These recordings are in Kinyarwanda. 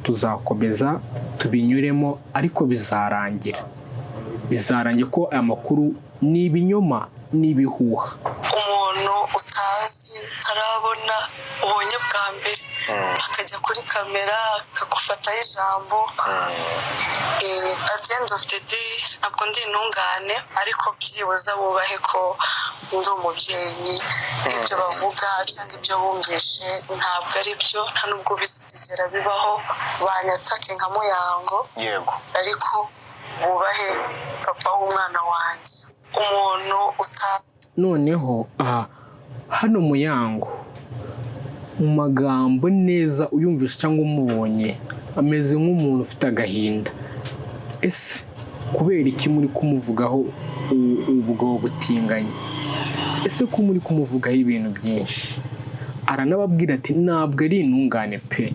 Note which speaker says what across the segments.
Speaker 1: Tuzakomeza tubinyuremo, ariko bizarangira, bizarangira ko aya makuru ni ibinyoma, ni ibihuha.
Speaker 2: Umuntu utazi, utarabona, ubonye bwa mbere, akajya kuri kamera akagufataho ijambo. At the end of the day, ntabwo ndi intungane, ariko byibuze bubahe ko ndi umubyeyi. Ibyo bavuga cyangwa ibyo bumvishe ntabwo ari byo, nta nubwo bizigera bibaho. Banyatake nka Muyango, ariko bubahe papa w'umwana wanjye, umuntu uta
Speaker 1: Noneho aha hano Muyango, mu magambo neza uyumvishe cyangwa umubonye, ameze nk'umuntu ufite agahinda. Ese kubera iki muri kumuvugaho ubwo butinganyi? Ese ko muri kumuvugaho ibintu byinshi? Aranababwira ati ntabwo ari intungane pe,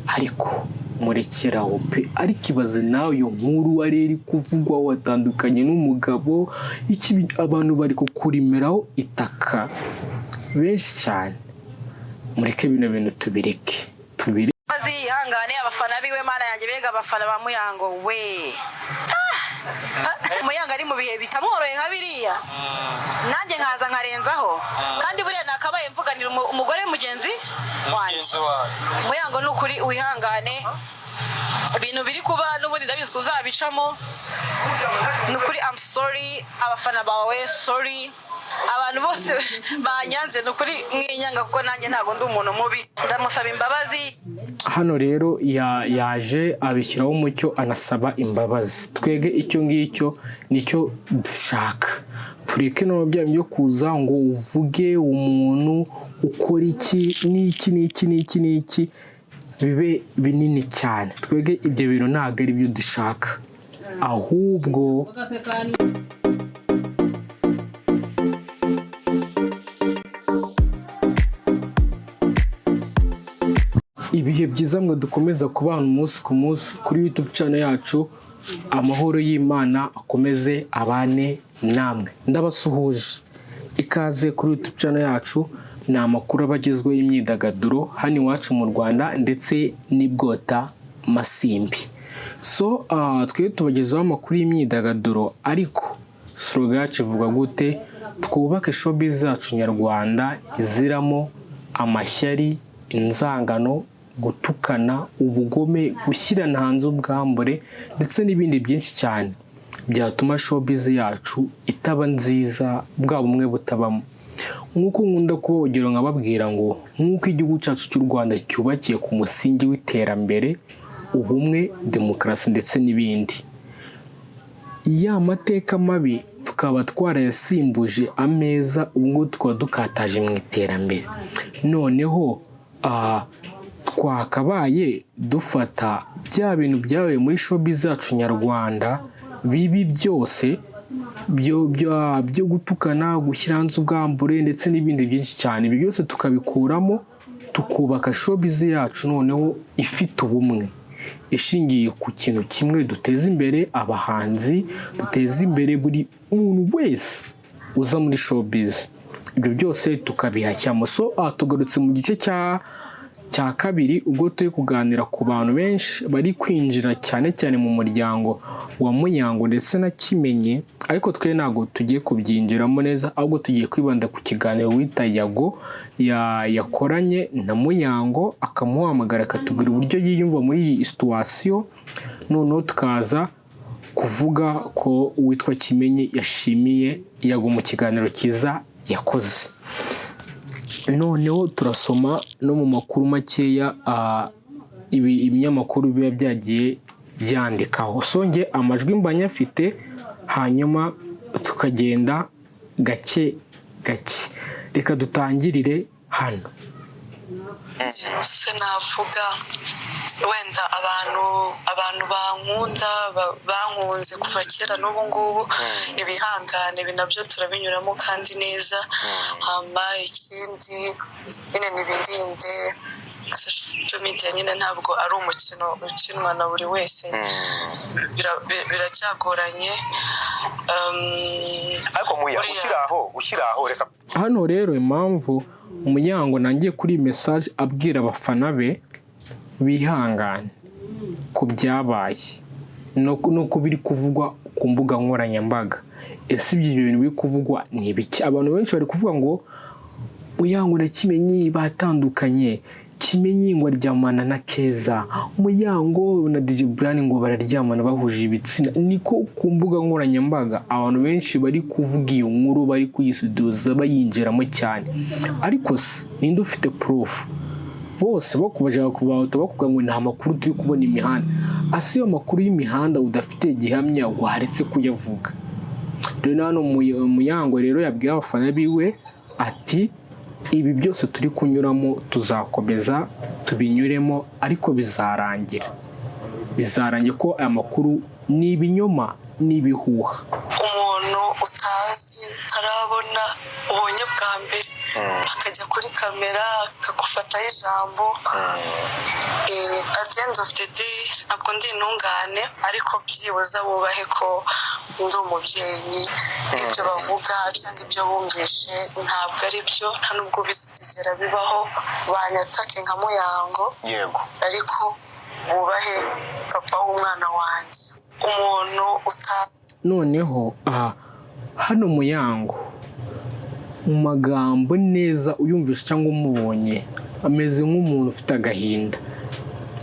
Speaker 1: ariko murekeraho pe. Ariko ibaze nawe, iyo nkuru wari iri kuvugwa, watandukanye n'umugabo, iki, abantu bari kukurimeraho itaka benshi cyane. Mureke bino bintu, tubireke, tubireke.
Speaker 3: Maze yihangane, abafana biwe. Mana yanjye, bega abafana ba Muyango we! Ah! Muyango ari mu bihe bitamworoheye nka biriya, nanjye nkaza nkarenzaho. Kandi buriya nakabaye mvuganira umugore mugenzi wanjye. Muyango, ni ukuri wihangane. Ibintu biri kuba n'ubundi ndabizi ko uzabicamo. Ni ukuri, I'm sorry. Abafana bawe, sorry. Abantu bose banyanze, ni ukuri mwinyanga, kuko nanjye ntabwo ndi umuntu mubi. Ndamusaba imbabazi.
Speaker 1: Hano rero yaje abishyiraho umucyo, anasaba imbabazi. Twebwe icyo ngicyo nicyo dushaka. Tureke noneho bya byo kuza ngo uvuge umuntu ukora iki n'iki n'iki n'iki n'iki, bibe binini cyane. Twebwe ibyo bintu ntabwo ari byo dushaka, ahubwo ibihe byiza mwe dukomeza kubana umunsi ku munsi kuri YouTube channel yacu. Amahoro y'Imana akomeze abane namwe. Ndabasuhuje, ikaze kuri YouTube channel yacu. Ni amakuru aba agezweho y'imyidagaduro hano iwacu mu Rwanda ndetse n'ibwota masimbi. So twe tubagezaho amakuru y'imyidagaduro, ariko slogan yacu ivuga gute? Twubake showbiz zacu nyarwanda iziramo amashyari, inzangano, gutukana, ubugome, gushyirana hanze ubwambure ndetse n'ibindi byinshi cyane byatuma showbiz yacu itaba nziza, bwa bumwe butabamo. Nk'uko nkunda kuba urugero nkababwira ngo nk'uko igihugu cyacu cy'u Rwanda cyubakiye ku musingi w'iterambere, ubumwe, demokarasi ndetse n'ibindi, ya mateka mabi tukaba twarayasimbuje ameza, ubu ngubu tukaba dukataje mu iterambere. Noneho twakabaye dufata bya bintu byabaye muri showbiz zacu nyarwanda bibi byose byo gutukana, gushyira hanze ubwambure ndetse n'ibindi byinshi cyane, ibyo byose tukabikuramo, tukubaka showbiz yacu noneho ifite ubumwe, ishingiye ku kintu kimwe: duteze imbere abahanzi, duteze imbere buri muntu wese uza muri showbiz, ibyo byose tukabihashyamo. So tugarutse mu gice cya kabiri, ubwo turi kuganira ku bantu benshi bari kwinjira cyane cyane mu muryango wa Muyango ndetse na Kimenyi. Ariko twe ntabwo tugiye kubyinjiramo neza, ahubwo tugiye kwibanda ku kiganiro wita Yago yakoranye na Muyango, akamuhamagara akatubwira uburyo yiyumva muri iyi situation. Noneho tukaza kuvuga ko uwitwa Kimenyi yashimiye Yago mu kiganiro cyiza yakoze. Noneho turasoma no mu makuru makeya ibi ibinyamakuru biba byagiye byandikaho. So njye amajwi mba nyafite, hanyuma tukagenda gake gake. Reka dutangirire hano.
Speaker 2: Se navuga wenda abantu bankunda, bankunze kuva kera n'ubu ngubu, ibihangane, ibi nabyo turabinyuramo kandi neza. Hama ikindi nyine, ntibirinde social media nyine, ntabwo ari umukino ukinwa na buri wese. Biracyagoranye.
Speaker 4: Ariko Muya, ukiri aho reka
Speaker 1: Hano rero impamvu Muyango nangiye kuri iyi message abwira abafana be bihangane. ku byabaye no ku biri kuvugwa ku mbuga nkoranyambaga. Ese ibyo bintu biri kuvugwa ni ibiki? Abantu benshi bari kuvuga ngo Muyango na Kimenyi batandukanye, Kimenyi ngo aryamana na Keza, Muyango na DJ Brian ngo bararyamana bahuje ibitsina. Niko ku mbuga nkoranyambaga abantu benshi bari kuvuga iyo nkuru, bari kuyisuduza, bayinjiramo cyane. Ariko se ninde ufite proof? Bose bakubajaka kubahota bakubwira ngo nta makuru turi kubona imihanda. Ase iyo makuru y'imihanda udafite gihamya waretse kuyavuga? Rero hano Muyango rero yabwiye abafana biwe ati ibi byose turi kunyuramo tuzakomeza tubinyuremo, ariko bizarangira, bizarangira ko aya makuru ni ibinyoma, ni ibihuha.
Speaker 2: Umuntu utazi, utarabona, ubonye bwa mbere, akajya kuri kamera akagufataho ijambo. At the end of the day, ntabwo ndi intungane, ariko byibuze bubahe ko ndi umubyeyi. Ibyo bavuga cyangwa ibyo bumvishe ntabwo ari byo, nta nubwo bizigera bibaho. Banyatake nka Muyango, ariko bubahe papa w'umwana wanjye, umuntu uta
Speaker 1: Noneho aha hano Muyango mu magambo neza uyumvishe cyangwa umubonye ameze nk'umuntu ufite agahinda.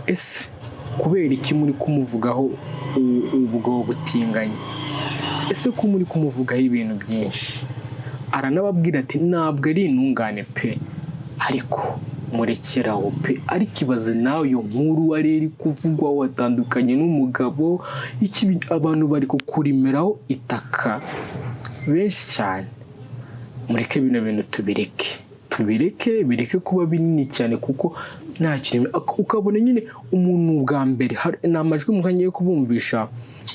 Speaker 1: Ese kubera iki muri kumuvugaho ubwo butinganyi? Ese ko muri kumuvugaho ibintu byinshi? Aranababwira ati ntabwo ari intungane pe, ariko murekeraho pe. Ariko ibaze nawe iyo nkuru wari iri kuvugwa, watandukanye n'umugabo, iki, abantu bari kukurimeraho itaka benshi cyane. Mureke bino bintu tubireke, tubireke, bireke kuba binini cyane, kuko nta kintu. Ukabona nyine umuntu bwa mbere ni amajwi mu kanya yo kubumvisha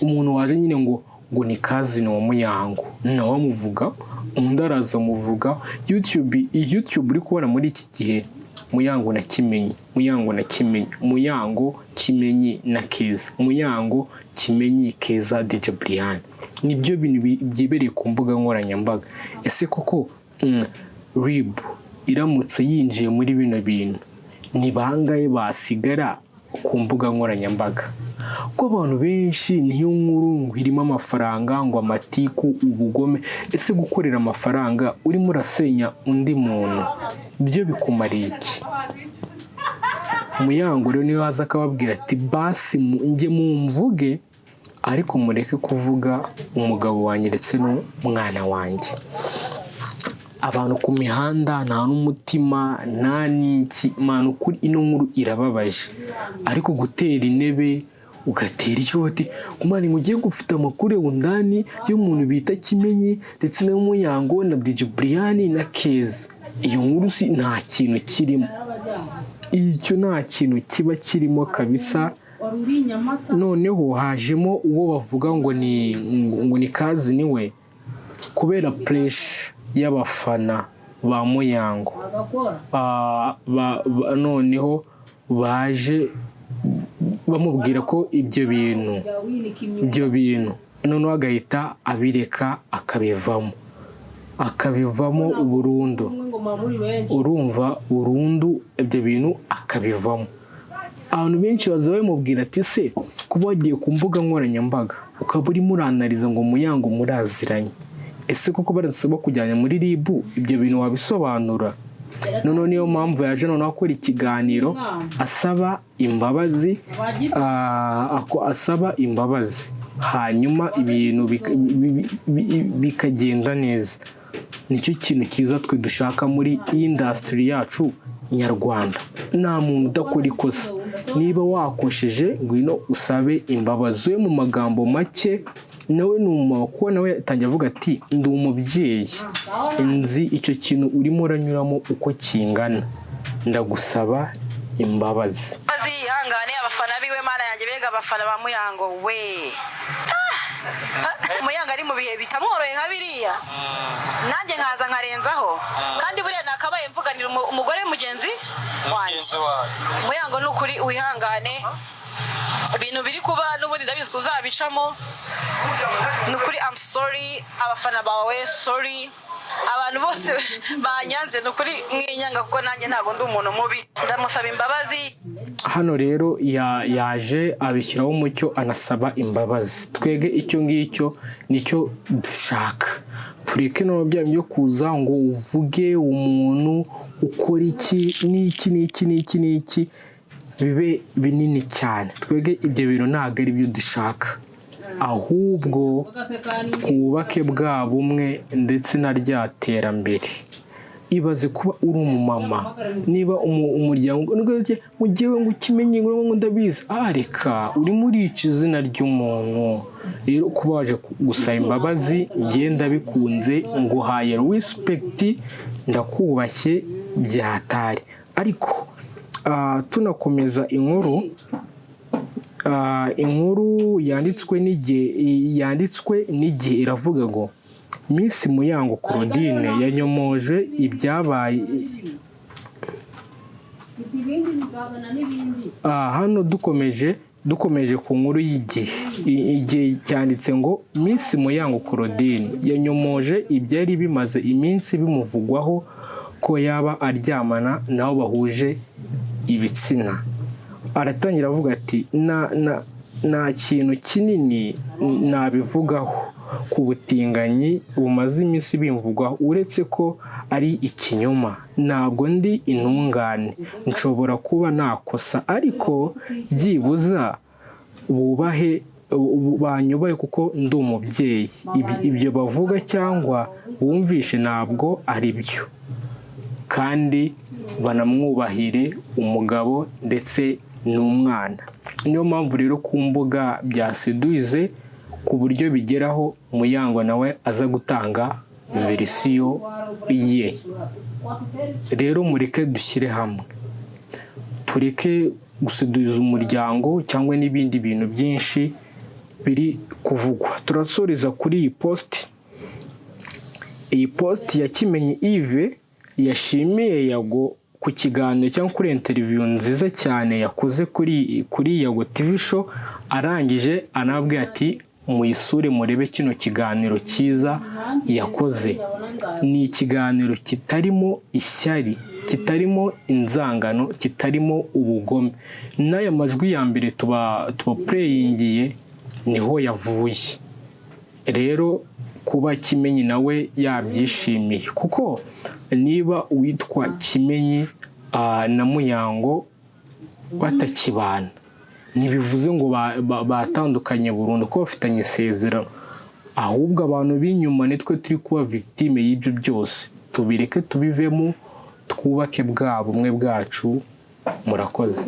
Speaker 1: umuntu waje nyine ngo ni cousin wa Muyango, nawe amuvuga, undi araza amuvuga. YouTube, YouTube uri kubona muri iki gihe Muyango na Kimenyi, Muyango na Kimenyi, Muyango, Kimenyi na Keza, Muyango, Kimenyi, Keza, DJ Brian, nibyo bintu byibereye ku mbuga nkoranyambaga. Ese koko RIB iramutse yinjiye muri bino bintu, ni bangahe basigara ku mbuga nkoranyambaga? Ko abantu benshi niyo nkuru ngo irimo amafaranga, ngo amatiku, ubugome. Ese gukorera amafaranga urimo urasenya undi muntu byo bikumariye iki? Muyango rero niyo haza akababwira ati basi njye mumvuge, ariko mureke kuvuga umugabo wanjye ndetse n'umwana wanjye. Abantu ku mihanda nta n'umutima nta n'iki. Mwana, ukuri ino nkuru irababaje, ariko gutera intebe ugatera icyo mani ngo ugiye gufite amakuru undani y'umuntu bita Kimenyi ndetse na Muyango na DJ Brian na Keza, iyo nkuru si nta kintu kirimo, icyo nta kintu kiba kirimo kabisa. Noneho hajemo uwo bavuga ngo ni cousin we, kubera pressure y'abafana ba Muyango. Noneho baje bamubwira ko ibyo bintu, noneho agahita abireka, akabivamo burundu. Urumva, burundu ibyo bintu akabivamo. Abantu benshi baza bamubwira ati se kuba wagiye ku mbuga nkoranyambaga ukaba urimo uranariza ngo Muyango muraziranye, ese koko baramutse bakujyanye muri RIB ibyo bintu wabisobanura? Noneho niyo mpamvu yaje noneho akora ikiganiro asaba imbabazi, asaba imbabazi, hanyuma ibintu bikagenda neza. Nicyo kintu cyiza twe dushaka muri industry yacu nyarwanda. Nta muntu udakora ikosa. Niba wakosheje, ngwino usabe imbabazi. We mu magambo make nawe ni umumama, kuko nawe yatangiye avuga ati ndi umubyeyi, nzi icyo kintu urimo uranyuramo uko kingana, ndagusaba imbabazi.
Speaker 3: Imbabazi, yihangane. Abafana biwe, Mana yanjye, bega abafana ba Muyango we! Ah! Muyango ari mu bihe bitamworoheye nka biriya, nanjye nkaza nkarenzaho. Kandi buriya nakabaye mvuganira umugore mugenzi wanjye.
Speaker 5: Mugenzi wawe.
Speaker 3: Muyango, ni ukuri wihangane. Ibintu biri kuba n'ubundi ndabizi ko uzabicamo. Ni ukuri, I'm sorry. Abafana bawe, sorry. Abantu bose banyanze, ni ukuri mwinyanga, kuko nanjye ntabwo ndi umuntu mubi. Ndamusaba imbabazi.
Speaker 1: Hano rero yaje abishyiraho umucyo, anasaba imbabazi. Twebwe icyo ngicyo nicyo dushaka. Tureke noneho bya byo kuza ngo uvuge umuntu ukora iki n'iki n'iki n'iki n'iki, bibe binini cyane. Twebwe ibyo bintu ntabwo ari byo dushaka, ahubwo twubake bwa bumwe ndetse na rya terambere. Ibaze kuba uri umumama, niba umuryango mugihe ngo ukimenye ngo ndabizi, reka urimo urica izina ry'umuntu. Rero kuba waje gusaba imbabazi, ngenda bikunze, nguhaye respect, ndakubashye byatari. Ariko tunakomeza inkuru, inkuru yanditswe n'Igihe iravuga ngo Miss Muyango Claudine yanyomoje ibyabaye. Hano dukomeje ku nkuru y'Igihe. Igihe cyanditse ngo Miss Muyango Claudine yanyomoje ibyari bimaze iminsi bimuvugwaho ko yaba aryamana nabo bahuje ibitsina. Aratangira avuga ati: "Nta kintu kinini nabivugaho ku butinganyi bumaze iminsi bimvugwaho, uretse ko ari ikinyoma. Ntabwo ndi intungane, nshobora kuba nakosa, ariko byibuza bubahe, banyubahe kuko ndi umubyeyi. Ibyo bavuga cyangwa bumvishe ntabwo ari byo, kandi banamwubahire umugabo ndetse n'umwana." Niyo mpamvu rero ku mbuga bya seduize ku buryo bigeraho Muyango nawe aza gutanga version ye. Rero mureke dushyire hamwe, tureke guseduza umuryango cyangwa n'ibindi bintu byinshi biri kuvugwa. Turasoreza kuri iyi post, iyi post ya Kimenyi Yves yashimiye Yago ku kiganiro cyangwa kuri interview nziza cyane yakoze kuri Yago TV Show. Arangije anababwira ati: "Muyisure murebe kino kiganiro cyiza yakoze." Ni ikiganiro kitarimo ishyari, kitarimo inzangano, kitarimo ubugome. N'aya majwi ya mbere tuba pureyingiye niho yavuye. Rero kuba Kimenyi nawe yabyishimiye, kuko niba uwitwa Kimenyi na Muyango batakibana, ntibivuze ngo batandukanye burundu, ko bafitanye isezerano. Ahubwo abantu b'inyuma nitwe turi kuba victime y'ibyo byose. Tubireke, tubivemo, twubake bwa bumwe bwacu. Murakoze.